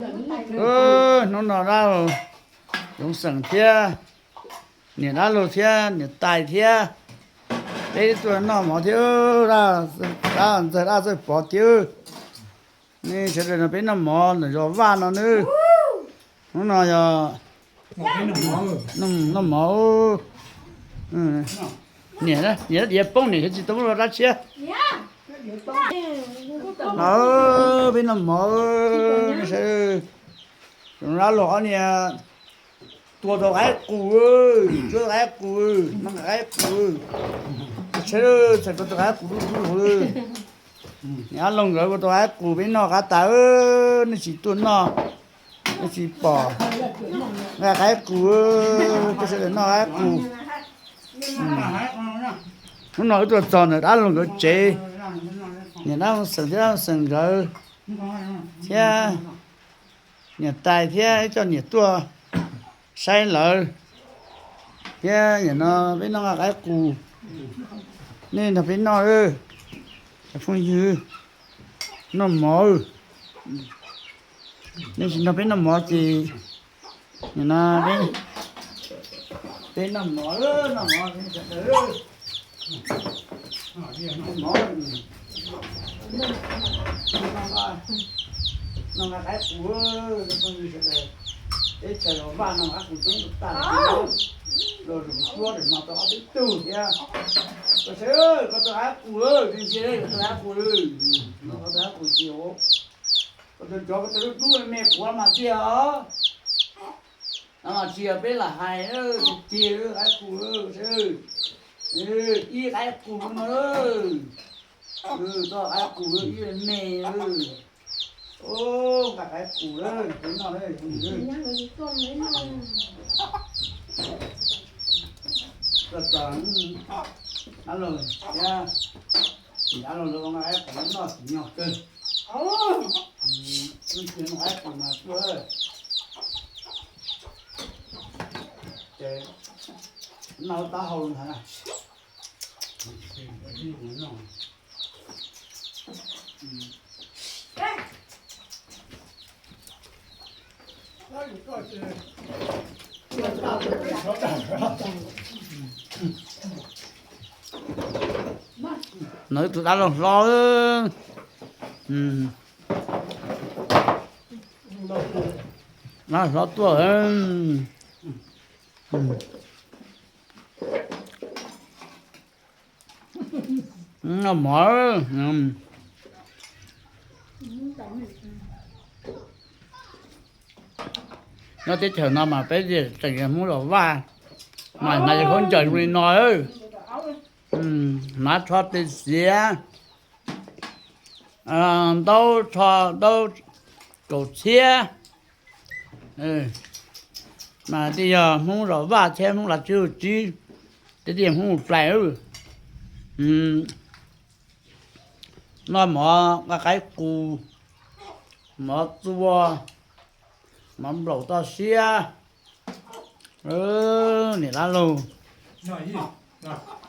Hnub no dab laug Yoov Xeem thiab niam dab laug thiab niam tais thiab peb tuaj noj mov thiab. Dab ntxawg dab txawj pov thiab. Nej sawv daws no peb noj mov ntawm zos Vaj no nawb. Hnub no yog noj mov. Niam, niam diav poob niam xyov tsis tau muab rau dab tshiab. Peb noj mov, dab laug ob niag tua tau qaib qus, tsuab tau qaib qus, noj qaib qus. Txhais tau qaib qus dub dub. Niam dab laug nkawd ua tau qaib qus peb noj qab tas, nej tsis tuaj noj, nej tsis pom. Nqa qaib qus, peb sawv daws noj qaib qus. Hnub no wb tuaj txog ntawm dab laug nkawd tsev, niam dab laug Xeem thiab dab laug Xeem nkawd thiab niam tais thiab ib co niam tuaj saib lawv thiab. Nim no peb noj nqa qaib qus, nej nrog peb noj, cov phooj ywg, noj mov. Nej tsis nrog peb noj mov ces nim no peb noj mov, noj mov, noj mov, noj nqa qaib qus, peb chaws Vaj no qaib qus coob tag, los tus suab ntawm no tau ob peb tug thiab. Koj sawv, koj tau qaib qus, ntsia koj tau qaib qus, koj tau qaib qus ces koj tau cov koj tau lub dub me quav mas tiag os. Mas tsis yog peb lam hais tiag tiag, qaib qus, ib qaib qus no, tau qaib qus ib me. Nqa qaib qus peb noj. Tuaj txog dab laug thiab niam dab laug lawv ua nqa qaib qus noj tsis nyog kawg. Nqa qaib qus mas tuaj, ces noj taub hau ntag. No tus dab laug hlob, dab laug hlob tuaj. Noj mov. Nyob teb chaws no mas peb tseem yog Hmoob zos Vaj, mas hnav cov khaub ncaws zoo li no, hnav tsho tes xiav, ntaub tsho, ntaub kaum txhiab, mas twb yog Hmoob zos Vaj thiab Hmoob Lav Tswv Tsib, twb yog Hmoob Mus Plais. Noj mov nqa qaib qus, mov txua, mov nplaum toj siab. Niam dab laug,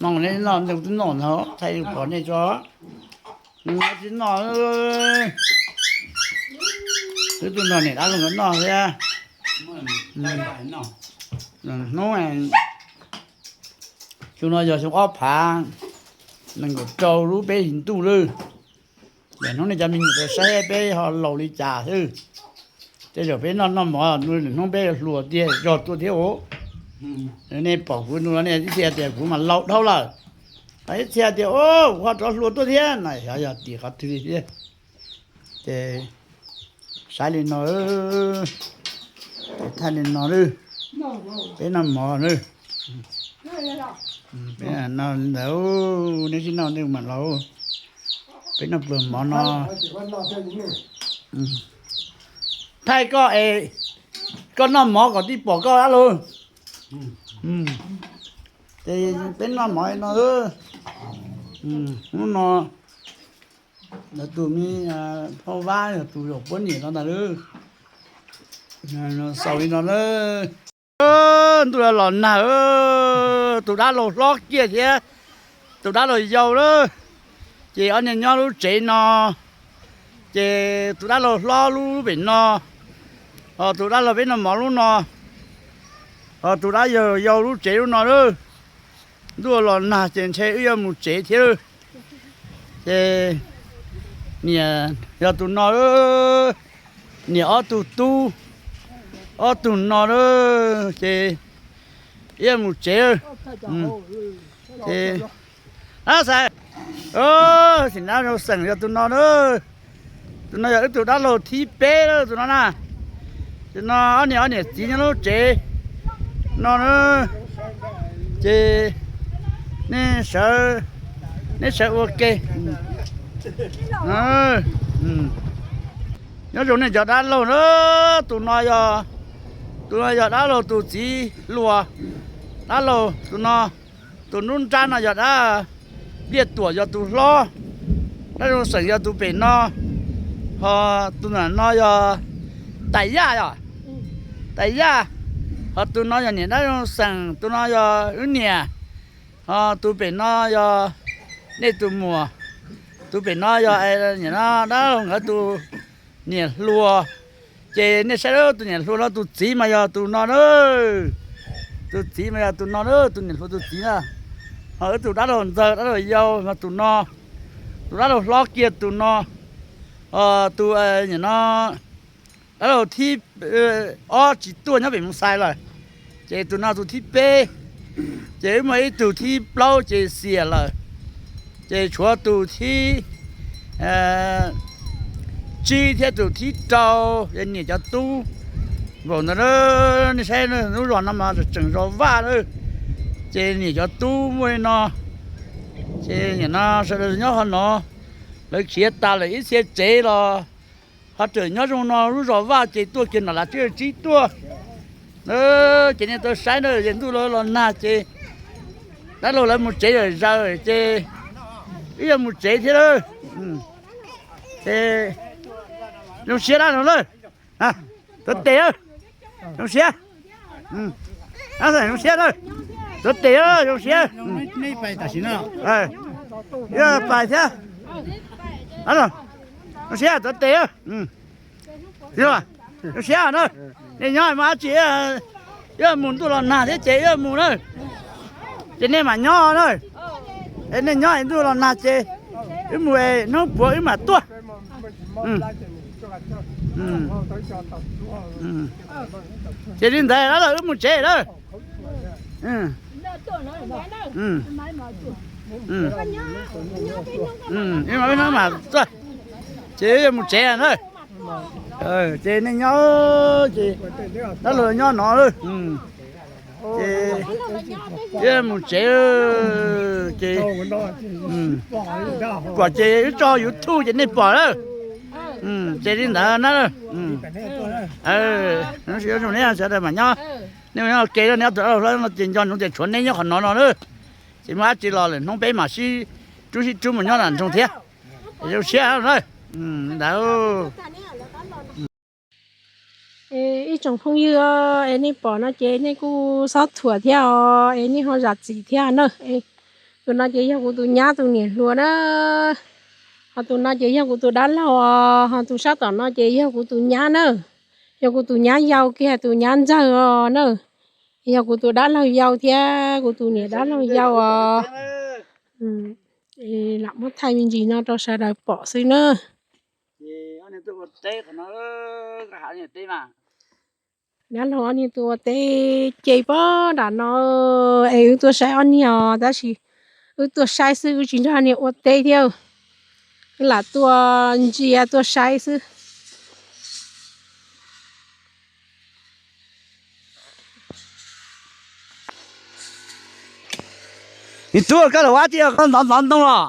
noj nej noj, twb noj ntag, thaij pom nej tso. Tsis noj, twb tuaj nrog niam dab laug nkawd noj thiab. Hnub xyoo no yog xyoo ob phav nees nkaum rau lub peb hlis ntuj lawm. Hnub no cov me nyuam saib peb ho laus li cas xwb. Tej zaum peb noj noj mov hnub peb hluas tiag zog tuaj thiab os. Nej pom kuv no nej ib txhia tias kuv mas laus dhau lawm, ib txhia tias kuv ho rov hluas tuaj thiab na, xyov yog tim qhov twg li thiab. Ces saib li no, ces thaij li no, peb noj mov na. Peb noj li ntawd, neb sib noj nej mam los. Peb noj pluas mov no. Thaij koj es koj noj mov kom tib pom koj dab laug. Ces peb noj mov no. Hnub no lawv tus me phauj Vab yog tus zaum poj niam no ntag lauj. Xaus li no na. Ntuj los nag, tus dab laug hlob kiag thiab tus dab laug yau lawm, ces ob niag nyob lub tsev no, ces tus dab laug hlob lub pem no, Ho tus dab laug peb noj mov lub no, ho tus dab yau lub tsev lub no lawm. Ntuj los nag ces ntshe wb yuav mus tsev thiab lawm. Ces niam yog tus no, niam ob tug tub, ob tug no lawm ces wb yuav mus tsev. Ces, a xav, sim na, xeem yog tus no na. Tus no yog wb tus dab laug thib peb lawm tus no na. Tus no ob niam, ob niam txiv nyob lub tsev no na. Ces nej sawv, nej sawv ua ke. Nyob zoo nej cov dab laug na. Tus no yog, tus no yog dab laug tus txiv hluas. Dab laug tus no, tus nruab nrab no yog dab, Liaj Tuam yog tus hlob. Dab laug xeem yog tus pem no, ho tus no yog Tais Yaj yom. Tais Yaj, ho tus no yog niam dab laug xeem, tus no yog wb niam, ho tus pem no yog nej tus muam, tus pem no yog dab laug nkawd tus niam hluas. Ces nej saib, tus niam hluas no tus txiv mas yog tus no na. Tus txiv mas yog tus no na, tus niam hluas tus txiv na. Ho wb tus dab laug ntxawg dab laug yau mas tus no, tus dab laug hlob kiag tus no, tus no, dab laug thib ob tsis tuaj nyob pem Moos Xais lawm. Ces tus no tus thib peb, ces wb muaj ib tug thib plaub ces xiam lawm. Ces tshuav tus thib tsib thiab tus thib rau, niam cov tub npaum ntawd. Nej saib lub zos no mas tseem zos vaj na. Ces niam cov tub muaj li no. Ces nim no sawv daws nyob qhov no, lawv khiav tas lawm ib txhia tsev los ho tseem nyob zoo no, lub zos vaj ces tuaj kiag no las tsib tuaj. Ces nej tau saib na, ces ntuj los los nag ces dab laug lawv mus tsev lawm zaws ces wb yuav mus tsev thiab lawm. Ces zoo siab dab laug lawm. Tuav tes, zoo siab. Zoo siab lawm. Tuav tes, zoo siab. Pais thiab. Zoo siab, tuav tes. Zoo siab na. Nej nyob mas dab tsi, wb mus, ntuj los nag thiab ces wb mus na. Ces nej mam nyob na. Es nej nyob es ntuj los nag ces wb mus, hnub puav wb mam tuaj. Ces li ntawd dab laug, wb mus tsev lawm. Wb mam tuaj. Ces wb yuav mus tsev na. Ces nej nyob, ces dab laug nyob no. Ces wb mus tsev, ces pom ces wb tso YouTube ces nej pom lawm. Ces li ntawd na. Zoo siab, zoo nej sawv daws mam nyob. Nej ua ke, neb ob tug dab laug hlob no ces nco ntsoov tias tshuav neb nyob qhov no no na. Ces muaj dab tsi los lwm hnub peb mam sib rub sib rub mus nyob nram nroog thiab. Zoo siab na. Ntawd. Ib tsoom phooj ywg, es nej pom no ces nej kuj xob thuam thiab os, es nej ho zam txim thiab na. Tus no ces yog kuv tus nyab tus niam hluas na, ho tus no ces yog kuv tus dab laug os, ho tus sab tom no ces yog kuv tus nyab na, yog kuv tus nyab yau kiag tus nyab ntxawg os na, yog kuv tus dab laug yau thiab kuv tus niam dab laug yau os. Lam muab thaij me ntsis no rau sawv daws pom xwb na. Dab laug ob niag tuaj ua teb ce pog nram no, es wb tuaj saib ob niag os, tab sis wb tuaj saib xwb, wb tsis nrog niag ua teb thiab. Wb lam tuaj ntsia tuaj saib xwb. Nws tub, koj los ua dab tsi, koj ntov ntov ntoo los?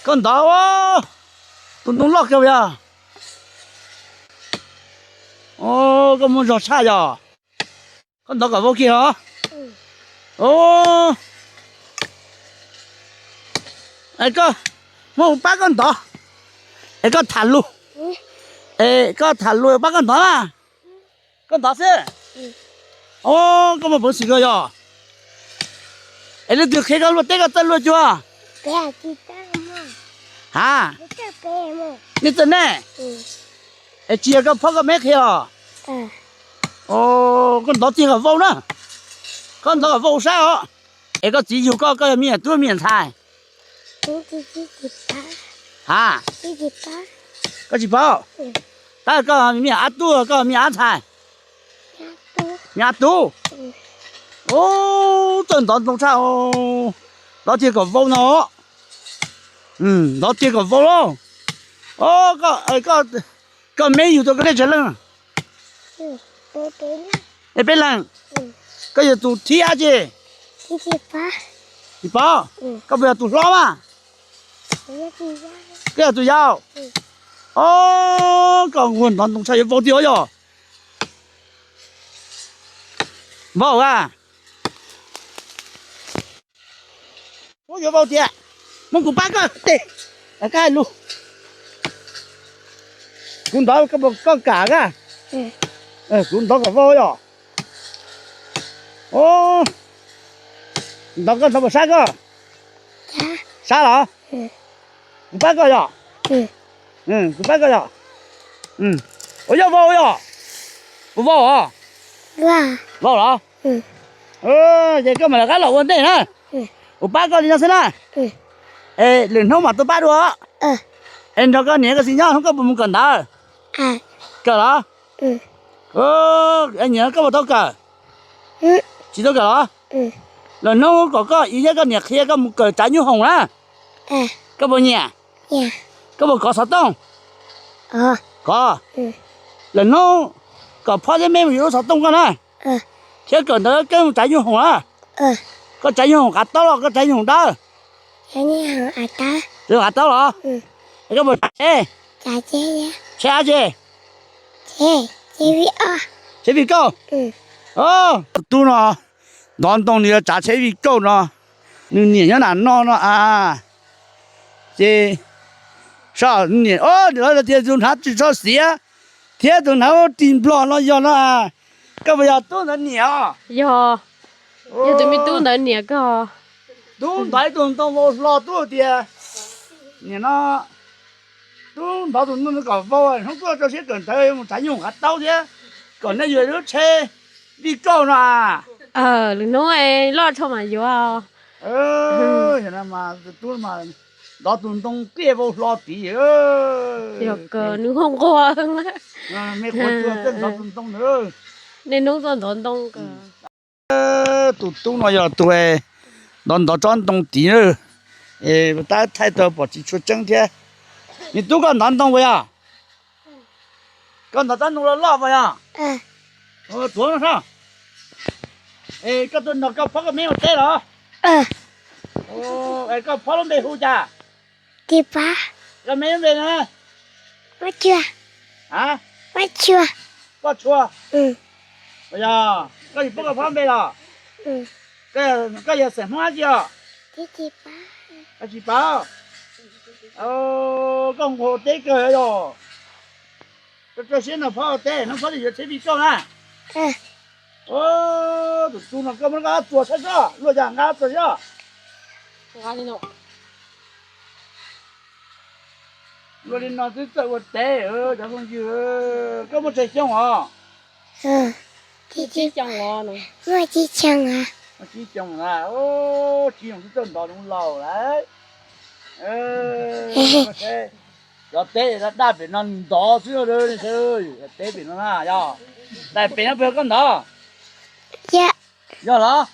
Koj ntov, tus ntoo loj kawg yog. Koj muaj zog tshaj yog. Koj ntov kom vau kiag os. Es koj muab kuv pab koj ntov. Es koj tham lus. Es koj tham lus pab koj ntov na. Koj ntov xwb. Koj muaj peev xwm kawg yog. Es leej twg qhia koj luaj teb koj txawj luaj cuag? Ha? Nej txawj nej? Es tsis yog koj phob koj meb qhia os? Koj ntov tiag kom vau na. Koj ntov kom vau sab os. Es koj txiv yug koj, koj yog me nyuam tub me nyuam ntxhais? Ha, koj tsis paub. Tab koj me nyuam ab tub, koj me nyuam ab ntxhais? Me nyuam ab tub. Txawj ntov ntoo tshaj. Ntov tiag kom vau no. Ntov tiag kom vau lauj. Koj me yug tau koj dej tsawg leej? Peb leeg. Koj yog tus thib dab tsi? Tsis paub. Koj puas yog tus hlob mas? Koj yog tus yau. Koj ntov ntoo tshaj yuav vau tiag yog. Vau a. Yuav vau tiag. Muab kuv pab koj tes. Koj lug. Kuv ntov koj puas, koj kam a? Kuv ntov kom vau yog. Ntov koj ntov puas sab koj? Sab los? Kuv pab koj yog. Kuv pab koj yog. Ua yog vau yog. Puas vau os? Vau los? Ces koj mam lawv qab los ua ntej na. Kuv pab koj li no xwb na. Es lwm hnub mam tuaj pab dua. Es nrog koj niam koj txiv nyob hnub koj puas mus kawm ntawv? Kawm los? Nyiam koj puas tau kawm? Tsis tau kawm los? Lwm hnub kom koj txiv thiab koj niam qhia koj mus kawm tsav nyuj hoom na. Koj puas nyiam? Koj puas kov xov tooj? Kov. Lwm hnub kom phob thiab meb mus yuav lub xov tooj koj na, thiab kawm ntawv keeb mus tsav nyuj hoom na. Koj tsav nyuj hoom qav taub los koj tsav nyuj hoom dawb? Tsav nyuj hoom qav taub los? Es koj puas tsav tsheb? Tsheb dab tsi? Tsheb vij kauj. Tus tub no ntov ntoo nws yuav tsav tsheb vij kauj no, nws niam nyob nram no no a. Ces sab niam, tias tus hnav ris tsho xiav thiab tus hnav ris nplog no yog no a. Koj puas yog tub ntawd niam os? Yog, yog tus me tub ntawd niam koj. Tub ntov ib tug ntoo vau hlo tub tias, niam no, tub ntov tus ntoo kom vau, hnub tuaj rau siab kawm ntawv mus tsav nyuj qav taub thiab, kom nej yuav lub tsheb vij kauj no a. Lwm hnub loj tshaj mam yuav. Tus tub ntov tus ntoo kiag vau hlo tid. Yog kawg nws nquag nquag. Me quav tsuag txawj ntov tus ntoo na. Niaj hnub tuaj ntov ntoo kawg. Tus tub no yog tus ntov ntov tsob ntoo tid na. Tab thaij tau pom tsis tshua tseeb thiab. Me tub koj ntov ntoo puas yog? Koj ntov tsob ntoo loj loj puas yog? Tuav no. Es koj tuaj nrog koj phob koj meb ua teb los? Es koj phob lub npe hu cas? Koj meb lub npe na? Koj tshua. Koj tshua. Yog koj tsis paub koj phob npe los? Koj yog xeem Hmoob dab tsi os? Koj tsis paub. Koj nquag teb kawg yog. Koj tso siab nrog phob ua teb, hnub phob twb yuav tsheb vij kauj na. Tus tub no koj muab nqa txuas saib soj, luaj yam nqa txuas saib soj. Luaj li no twb txawj ua teb, cov phooj ywg. Koj muaj tsawg xyoo os? Muaj tsib xyoo. Muaj tsib xyoo na, tsib xyoo twb txawj ntov zoov laus lawm. Cov teb daj daj pem no ntov xwb, teb pem no na yog. Daim pem no puas yog koj ntov? Yog los?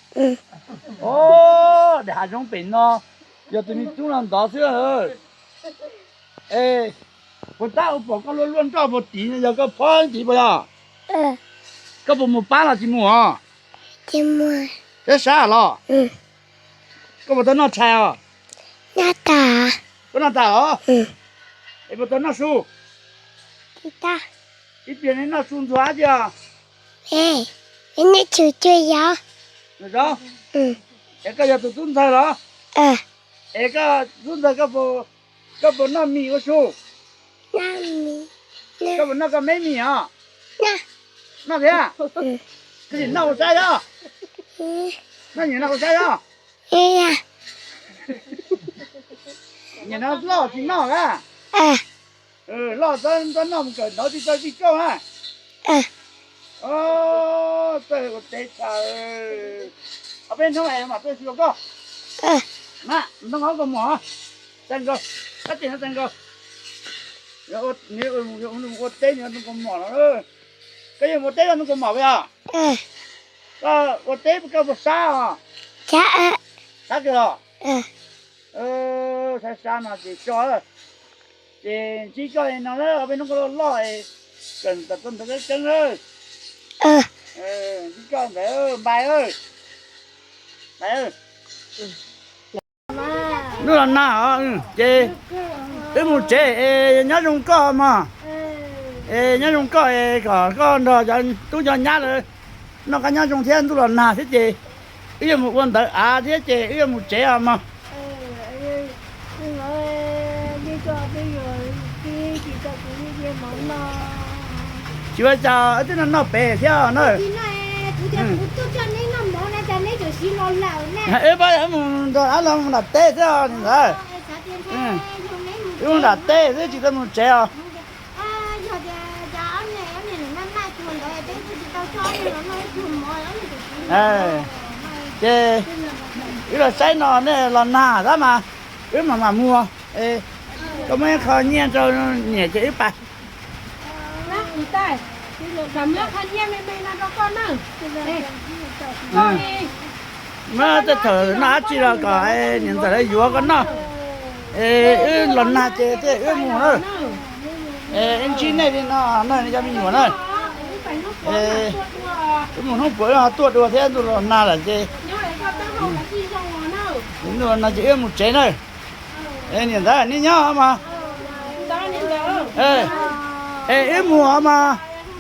Daim hav zoov pem no yog tus me tub no ntov xwb. Es puas tab ua pom koj luaj luaj nroj puag tid no yog koj phob tid puas yog? Koj puas mus pab los tsis mus os? Sab sab los? Koj puas tau noj tshais os? Koj noj tas los? Es puas tau noj su? Ib pliag nej noj su ntxuag dab tsi os? Noj zaub. Es koj yog tus tub ntxawg los? Es koj tub ntxawg, koj puas noj mis ua su? Koj puas noj koj meb mis os? Noj thiab. Koj nim noj ua saib os. Noj nim no ua saib os. Nim no loj tsis noj a? Loj txhob noj mus kawm ntawv tsis txawj vij kauj na. Ua teb tag, ob peb hnub mam tuaj xyuas koj. Mas ntoo koj mom, txais nkaus, kab tis no txais nkaus. Ua teb ntoo kaus mom no. Koj yuav mus ua teb ntoo kaus mom puas yog? Koj ua teb koj puas sab os? Sab kawg los? Sab sab no ces tso, ces ntsib koj li no na, ob peb hnub koj loj loj, kawm ntawv tau ntawv tseeb tseeb na. Ntsib koj ntawd npai. Ntuj los nag os, ces wb mus tsev es nyob zoo koj mog. Es nyob zoo koj es kom koj nrog cov tub cov nyab lawv noj qab nyob zoo thiab, ntuj los nag thiab ces wb yuav mus ua ntawv av thiab ces wb yuav mus tsev os mog. Tsis ua cas, wb twb noj noj pem thiab na. Wb pab mus nrog dab laug mus nram teb xwb os niam ntxawm. Wb mus nram teb xwb tsis tau mus tsev os. Ces wb los saib no nej los nag tab mas wb mam mam mus. Koj muab ib qho nyiaj rau niam ces wb pais. Muab tej thaum noj dab tsi los kom niam ntxawm lawv yuav koj noj. Es wb los nag ces thiaj wb mus na. Es wb ntsib nej li no na nej cov me nyuam na. Es wb mus hnub puas wb ho tuaj dua thiab, ntuj los nag lawm ces, ntuj los nag ces wb mus tsev na. Es niam ntxawm nej nyob mog. Es wb mus mog,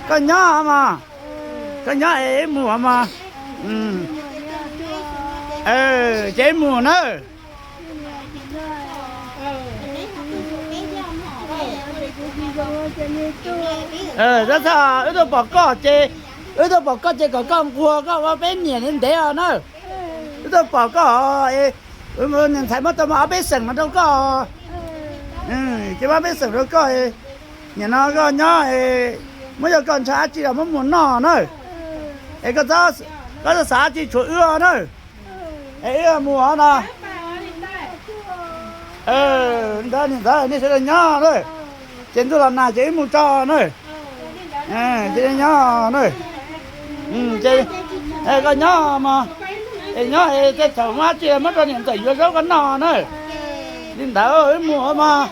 koj nyob mog. Koj nyob es wb mus mog. Ces wb mus na. Tab sis wb tuaj pom koj ces, wb tuaj pom koj ces kom koj nquag koj ua peb niam ntev os na. Wb tuaj pom koj, niam ntxhais muab tau ob peb xeem no rau koj. Ces muab peb xeem rau koj, nim no koj nyob, muab yog koj ntshaw dab tsi los muab mus noj na. Es koj txhob xav dab tsi tshuav wb na. Es wb mus no. Ntawd niam ntxawm nej sawv daws nyob na. Ces ntuj los nag ces wb mus tso na. Ces nyob na. Koj nyob mog. Es nyob es tej thaum muaj dab tsi muab rau niam ntxawm yuav zaub koj noj na. Li ntawd wb mus mog.